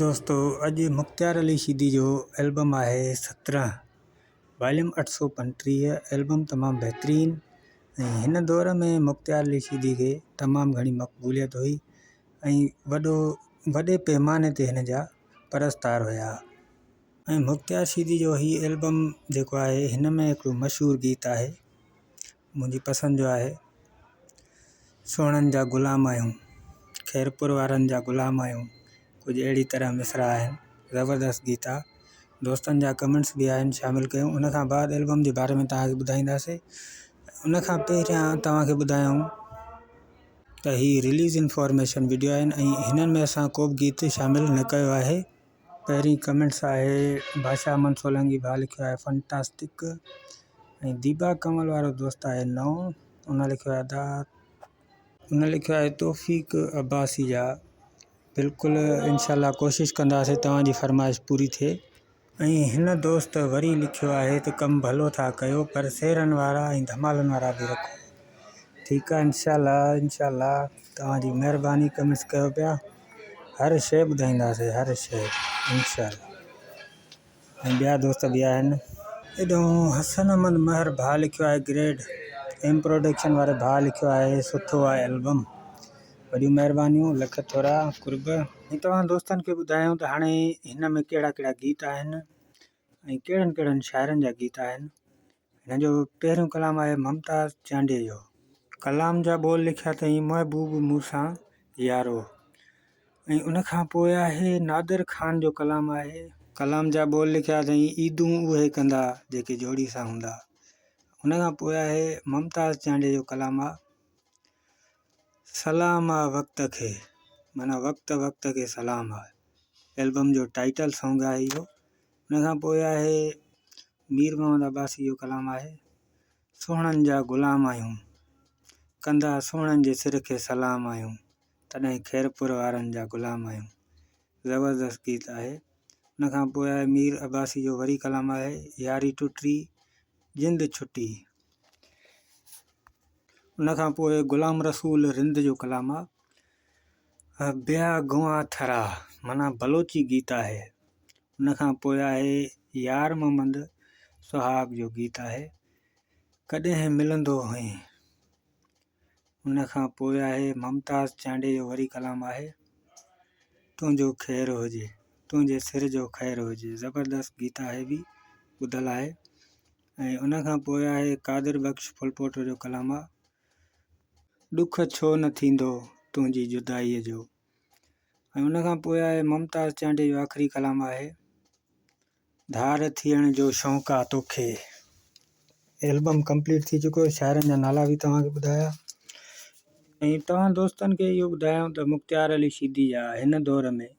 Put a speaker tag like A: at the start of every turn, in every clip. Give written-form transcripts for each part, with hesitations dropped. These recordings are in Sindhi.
A: دوستو اڄ مختيار علي شيدي جو البم آهي سترهن واليوم 835 البم تمام بهترين ۽ هن دور ۾ مختيار علي شيدي کي تمام گهڻي مقبوليت هئي ۽ وڏو وڏي پيماني تي هن جا پرستار هيا ۽ مختيار شيدي جو هي البم جيڪو آهي هن ۾ هڪڙو مشهور گيت آهي منهنجي پسند جو آهي سهڻن جا غلام آهيون خيرپور وارن جا غلام آهيون ڪجهه اهڙي طرح مصرع آهن زبردست گيت آ دوستن جا ڪمينٽس به آهن شامل ڪيون ان کان بعد البم جي باري ۾ توهان کي ٻڌائينداسي ان کان پهريان توهان کي ٻڌايون ته هي رليز انفارميشن وڊيو آهن ۽ هنن ۾ اسان ڪو به گيت شامل نه ڪيو آهي پهرين ڪمينٽس آهي بادشاهه احمد سولنگي ڀاء لکيو آهي فنٽاسٽڪ ۽ ديبا ڪنول وارو دوست آهي نئون ان لکيو آهي ادا ان لکيو آهي توفيق عباسي جا بلڪل انشاء الله ڪوشش ڪنداسي توهان جي فرمائش پوري ٿئي. ۽ هن دوست وري لکيو آهي ته ڪم ڀلو ٿا ڪيو پر سيرن وارا ۽ ڌمالن وارا به رکو ٺيڪ آهي انشاء الله انشاء الله توهان جي مهرباني ڪمينٽس ڪيو پيا هر شيء ٻڌائينداسين هر شيء انشاء الله ۽ ٻيا دوست به آهن. ايڏانهن حسن احمد مهر ڀاء لکيو آهي گريڊ ايم پروڊڪشن واري ڀاء لکيو آهي سٺو آهي البم وڏيون مهربانيون لک ٿورا قرب. ۽ توهان دوستن کي ٻڌايون ته هاڻي هن ۾ ڪهڙا ڪهڙا گيت آهن ۽ ڪهڙن ڪهڙن شاعرن جا گيت آهن هن جو پهريون ڪلام آهي ممتاز چانڊيي جو. ڪلام جا ٻول لکيا اٿائين محبوب مون سان يارو ۽ ان کان پوء آهي نادر خان جو ڪلام آهي. ڪلام جا ٻول لکيا اٿائين عيدون اهي ڪندا جيڪي جوڙي سان هوندا ان کان پوء آهي ممتاز چانڊيي جو ڪلام آ سلام آ وقت کي معنيٰ وقت وقت کي سلام آ البم جو ٽائيٽل سانگ آهي اهو ان کان پوء آهي مير محمد عباسي جو ڪلام آهي، سهڻن جا غلام آهيون، ڪندا سهڻن جي سر کي سلام آهيون، تڏهن خيرپور وارن جا غلام آهيون. زبردست گيت آهي. ان کان پوء آهي مير عباسي جو وري ڪلام آهي، ياري ٽٽي جند ڇٽي. ان کان پوء غلام رسول رند جو ڪلام آهي، بيا گنوا ٿرا معنيٰ بلوچي گيت آهي. ان کان پوء آهي يار محمد سهاڳ جو گيت آهي ڪڏهن ملندو هئين. ان کان پوء آهي ممتاز چانڊيي جو وري ڪلام آهي تنهنجو خير هجي تنهنجي سر جو خير هجي زبردست گيت آهي به ٻڌل آهي ۽ ان کان پوء آهي قادر بخش ڦلپوٽو جو ڪلام آهي ڏک ڇو نه ٿيندو تنهنجي جدائيء جو. ۽ ان کان پوء آهي ممتاز چانڊيي جو آخري ڪلام آهي ڌار ٿيڻ جو شوق آ توکي. البم ڪمپليٽ ٿي چڪو شاعرن جا نالا به توهان کي ٻڌايا ۽ توهان دوستن کي اهو ٻڌايو ته مختيار علي شيدي جا هن دور ۾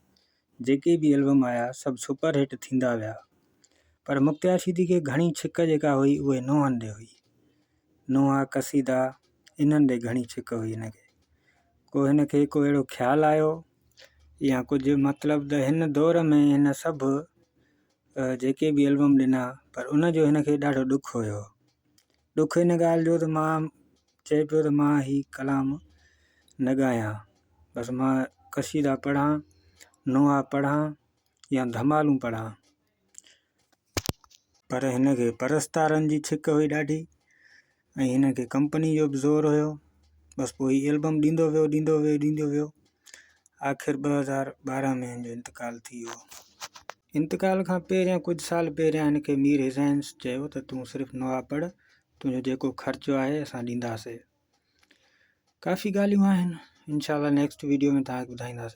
A: جيڪي به البم آيا سڀ سپر هٽ ٿيندا ويا پر مختيار شيدي کي گهڻي ڇڪ جيڪا هئي اهي نوحن ڏي هئي نوحا قصيدا انهن ڏي گهڻي ڇڪ هئي هن کي ڪو هن کي ڪو اهڙو خيال آيو يا ڪجهه مطلب ته هن دور ۾ هن سڀ جيڪي به البم ڏنا پر ان جو هن کي ڏاڍو ڏک هيو ڏک ان ڳالهه جو ته مان چئي پيو ته مان هي ڪلام نه ڳايان بس مان قصيدا پڙهان نوحا پڙهان يا ڌمالون پڙهان پر هن کي پرستارن جي ڇڪ هئي ڏاڍي ۽ هن کي ڪمپني جو به زور هيو بس پوء هي البم ڏيندو ويو ڏيندو ويو ڏيندو ويو آخر 2012 ۾ هن جو انتقال ٿي ويو. انتقال کان پهريان ڪجهه سال پهريان هن کي مير حسين چيو ته تون صرف نوحا پڙهه تنهنجو جيڪو خرچو آهي اسان ڏينداسي. ڪافي ڳالهيون آهن انشاء الله نيڪسٽ ويڊيو ۾ توهان کي ٻڌائينداسي.